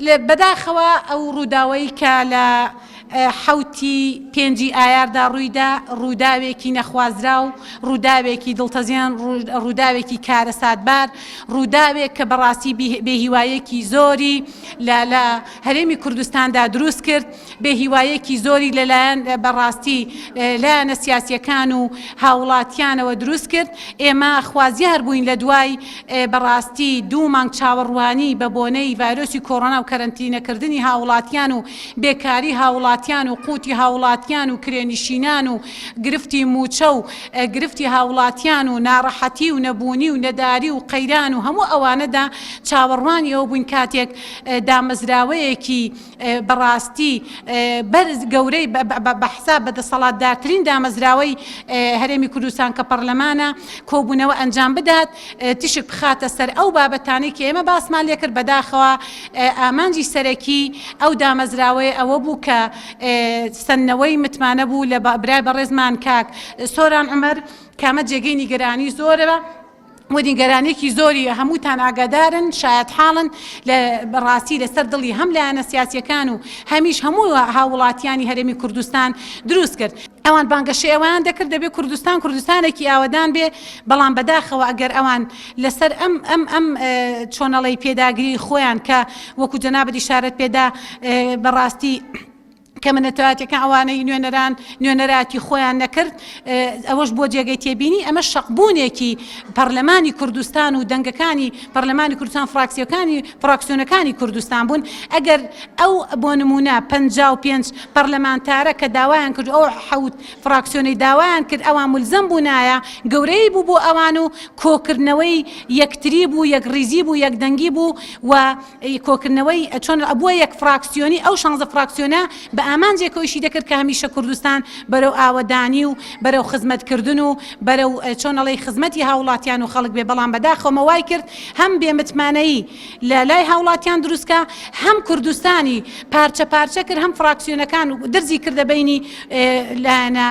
بەداخەوە ئەو ڕووداوەی کە لە حەوتی پێنجی ئایاردا ڕوویدا، ڕووداوێکی نەخوازراو، ڕووداوێکی دڵتەزێن، ڕووداوێکی کارەساتبار، ڕووداوێک کە بەڕاستی بێهیوایەکی زۆری لە لە هەرێمی کوردستاندا دروست کرد، بێهیوایەکی زۆری لەلایەن بەڕاستی لایەنە سیاسیەکان و هاوڵاتیانەوە دروست کرد. ئێمە خوازیار بووین لە دوای بەڕاستی دوو مانگ چاوەڕوانی بە بۆنەی ڤایرۆسی کۆرۆنا و کەرەنتینەکردنی هاوڵاتیان و بێکاری هاوڵاتیان و قوتی هاوڵاتیان و کرێنشینان و گرفتی مووچە و گرفتی هاوڵاتیان و ناڕەحەتی و نەبوونی و نەداری و قەیران و هەموو ئەوانەدا چاوەڕوانی ئەوە بووین کاتێک دامەزراوەیەکی بەڕاستی بەرز گەورەی بە حساب بە دەسەڵاتدارترین دامەزراوەی هەرێمی کوردستان کە پەڕلەمانە کۆبوونەوە ئەنجام بدات تیشک بخاتە سەر ئەو بابەتانەی کە ئێمە باسمان لێکرد بەداخەوە ئامانجی سەرەکی ئەو دامەزراوەیە ئەوە بوو کە سەندنەوەی متمانە بوو لە برای بەڕێزمان کاک سۆران عومەر کامە جێگەی نیگەرانی زۆرە و نیگەرانیەکی زۆری هەمووتان ئاگادارن شایەتحاڵن لە بەڕاستی لەسەر دڵی هەم لایەنە سیاسیەکان و هەمیش هەموو هاووڵاتیانی هەرێمی کوردستان دروست کرد. ئەوان بانگەشەی ئەوەیان دەکرد دەبێ کوردستان کوردستانێکی ئاوەدان بێ، بەڵام بەداخەوە ئەگەر ئەوان لەسەر ئەم ئەم ئەم چۆنەڵەی پێداگری خۆیان کە وەکو جەنابت ئیشارەت پێدا بەڕاستی کەمە نەتەوایەتیەکان ئەوانەی نوێنەران نوێنەراتی خۆیان نەکرد ئەوەش بۆ جێگەی تێبینی ئەمە شەقبوونێکی پەرلەمانی کوردستان و دەنگەکانی پەرلەمانی کوردستان فراکسیۆکانی فراکسیۆنەکانی کوردستان بوون ئەگەر ئەو بۆ نمونە 55 پەرلەمانتارە کە داوایان کرد ئەو حەوت فراکسیۆنەی داوایان کرد ئەوان ملزەم بوونایە گەورەی بوو بۆ ئەوان و کۆکردنەوەی یەکتری بوو یەکڕیزی بوو یەکدەنگی بوو و کۆکردنەوەی چۆن ئەبووە یەک فراکسیۆنی ئەو شانزە فراکسیۆنە بە ئامانجێکەوە ئیشی دەکرد کە هەمیشە کوردستان بەرەو ئاوەدانی و بەرەو خزمەتکردن و بەرەو چۆن ئەڵێی خزمەتی هاوڵاتیان و خەڵک بێ بەڵام بەداخەوە ئەمە وای کرد هەم بێ متمانەیی لە لای هاوڵاتیان دروست کا هەم کوردستانی پارچە پارچە کرد هەم فراکسیۆنەکان درزی کردە بەینی لایەنە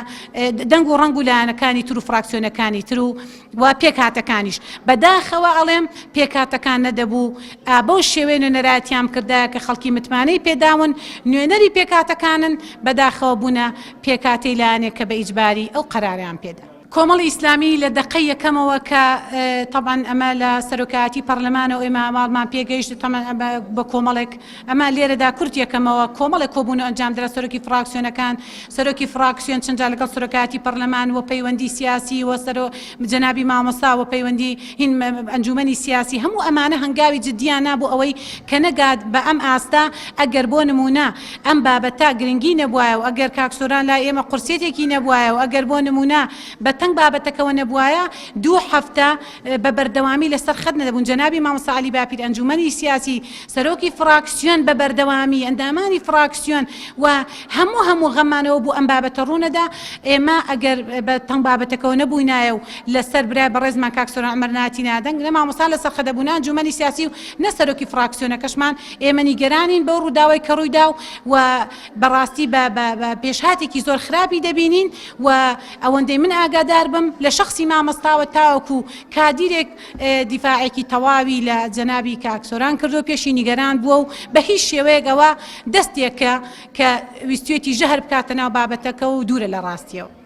دەنگ و ڕەنگ و لایەنەکانی تر و فراکسیۆنەکانی تر و و پێکهاتەکانیش. بەداخەوە ئەڵێم پێکهاتەکان نەدەبوو ئا بەو شێوەیە نوێنەرایەتیان بکردایە کە خەڵکی متمانەی پێداون، نوێنەری پێکهاتەکانن، بەداخەوە بوونە پێکهاتەی لایەنێک کە بە ئیجباری ئەو قەرارەیان پێدا. کۆمەڵی ئیسلامی لە دەقەی یەکەمەوە کە تەبعەن ئەمە لە سەرۆکایەتی پەڕلەمانەوە ئێمە ماڵمان پێگەیشت تەمەن ئەمە بە کۆمەڵێک ئەمە لێرەدا کورت یەکەمەوە کۆمەڵێک کۆبوونەوە ئەنجامدرا سەرۆکی فراکسیۆنەکان سەرۆکی فراکسیۆن چەند جار لەگەڵ سەرۆکایەتی پەرلەمان و پەیوەندی سیاسی و سەرۆ جەنابی مامۆستا و پەیوەندی هین ئەنجومەنی سیاسی هەموو ئەمانە هەنگاوی جدیان نا بۆ ئەوەی کە نەگات بە ئەم ئاستە ئەگەر بۆ نموونە ئەم بابەتە گرنگی نەبوایە و ئەگەر کاک سۆران لای ئێمە قورسیەتێکی نەبوایە و ئەگەر بۆ نموونە بە تەنگ بابەتەکەوە نەبوایە دوو هەفتە بە بەردەوامی لەسەر خەت نەدەبوون جەنابی مامۆستا عەلی باپیر ئەنجومەنی سیاسی سەرۆکی فراکسیۆن بە بەردەوامی ئەندامانی فراکسیۆن و هەموو هەموو غەممانەوە بوو ئەم بابەتە ڕوونەدا ئێمە ئەگەر بە تەنگ بابەتەکەوە نەبووینایە و لەسەر برای بەڕێزمان کاک سۆران عومەر ناتینایە دەنگ نە مامۆستا لەسەر خەت دەبوو نە ئەنجومەنی سیاسی و نە سەرۆکی فراکسیۆنەکەشمان ئێمە نیگەرانین بەو ڕووداوەی کە ڕوویدا و بەڕاستی بە بە پێشهاتێکی زۆر خراپی دەبینین و ئەوەندەی من ئاگادار بم لە شەخسی مامۆستاوە تاوەکو کادیرێک دیفاعێکی تەواوی لە جەنابی کاک سۆران کردووە پێشی نیگەران بووە و بە هیچ شێوەیەک ئەوە دەستێکە کە ویستویەتی ژەهر بکاتە ناو بابەتەکە و دوورە لە ڕاستیەوە.